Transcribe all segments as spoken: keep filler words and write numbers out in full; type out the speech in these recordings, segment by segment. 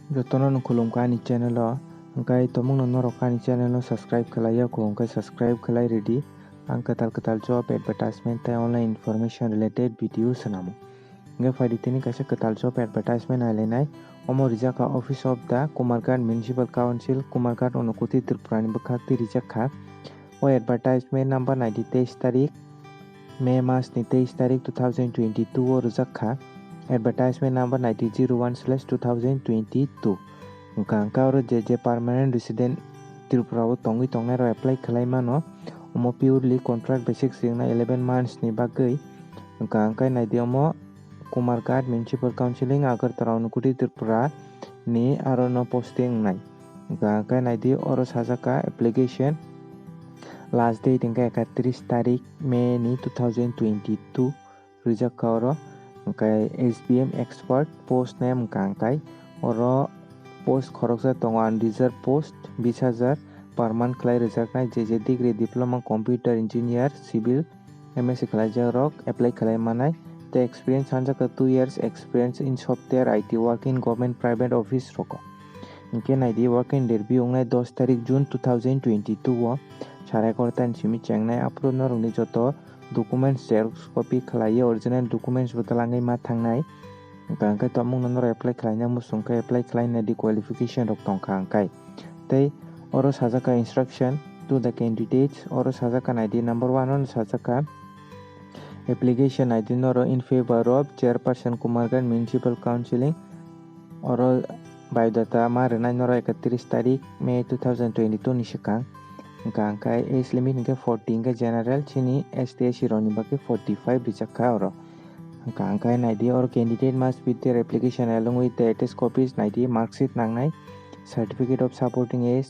Jotono no khulumkha ani channel o, hwnkhe tomungno norok ani channel no subscribe khlai ya kho, hwnkhe subscribe khlai rwdi. Ang kwtal kwtal job advertisement tei online information related video swnamo. Hwnkhe phaidi tini kaisa kwtal job advertisement nailainai. Omo rijak kha Office of the Kumarghat Municipal Council, Kumarghat, Unakoti, Tripura ni bwkhak twi rijak kha. O advertisement number naidi teis tarik, May mas ni teis tarik two thousand twenty-two o rijak kha. Advertisement number naidi zero one slash two thousand twenty-two. Hwnkha hwnkhe oro je je permanent resident Tripura o tongwi tongnai rok apply khlai mano. Omo purely contract basis se wngnai eleven months ni bagwi. Hwnkha hwnkhe naidi omo Kumarghat Municipal Council, Agartala, Unakoti, Tripura ni aro no posting wngnai. Hwnkha hwnkhe naidi oro sajak kha application last date hwnkhe ekatris tarik May ni two thousand twenty-two rijak kha oro. Hwnkhe S B M expert post name hwnkha hwnkhe oro post khoroksa tongo, unreserved post bis hajar per month khlai rijaknai, je je degree, diploma, computer engineer, civil, M S C khlaijak rok apply khlai manai, tei experience sanjak kha two years experience in software I T work in government private office rogo. Hwnkhe naidi working date bi wngnai dos tarik June two thousand twenty-two o sarai egaroh ta ni simi chengnai. Aphuru norokni joto documents xerox copy khlaiwi original documents bo twlangwi ma thangnai. Hwnkha hwnkhe tomungno norok apply khlaina muchung khe apply khlaina di qualification rok tongkha hwnkhe. Tei oro sajak kha instruction to the candidates, oro sajak kha naidi number one ono sajak kha application naidi norok in favor of chairperson Kumarghat Municipal Council, oro biodata ma rwnai norok ekatris tarik May two thousand twenty-two ni swkang. Hwnkha hwnkhe age limit hwnkhe forty, hwnkhe general chini S T S C rokni bagwi forty five rijak kha oro. Hwnkha hwnkhe naidi oro candidate must with their application along with the attached copies naidi marksheet nangnai, certificate of supporting age,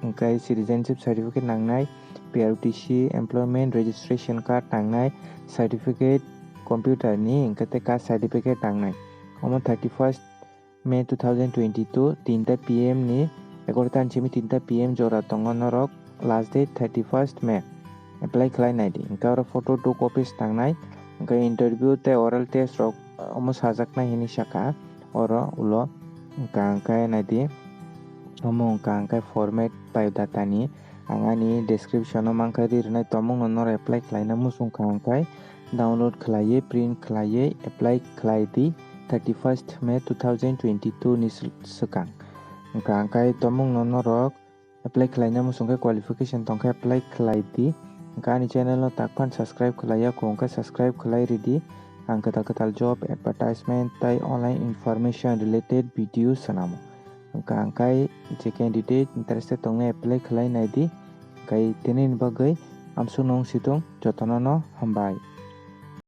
hwnkhe citizenship certificate nangnai, P R T C employment registration card nangnai, certificate computer ni hwnkhe tei caste certificate nangnai. Omo thirty first May two thousand twenty-two, tinta P M ni, egaroh ta ni simi tinta P M jora tongo norok, last date thirty first May. Apply khlai naidi. Hwnkhe oro photo two copies nangnai. Hwnkhe interview tei oral test rok, omo sajaknai hinwi sakha oro ulo. Hwnkha hwnkhe naidi. Omo hwnkha hwnkhe format biodata ni. Ang ani description o mankha ri rwnai, tomungno norok apply khlaina muchung kha hwnkhe download khlaiwi, print khlaiwi apply khlai di thirty first May two thousand twenty-two ni sw-, swkang. Hwnkha hwnkhe tomungno norok apply khlaina muchung khe qualification tong khe apply khlai di. Hwnkhe ani channel no tak phan subscribe khlai ya kho hwnkhe subscribe khlai ridi. Ang kwtal kwtal job advertisement tei online information related video swnamo. Hwnkha hwnkhe je candidate interested tongnai apply khlai naidi. Hwnkhe tini ni bagwi amsuk nung situng jotono no hambai.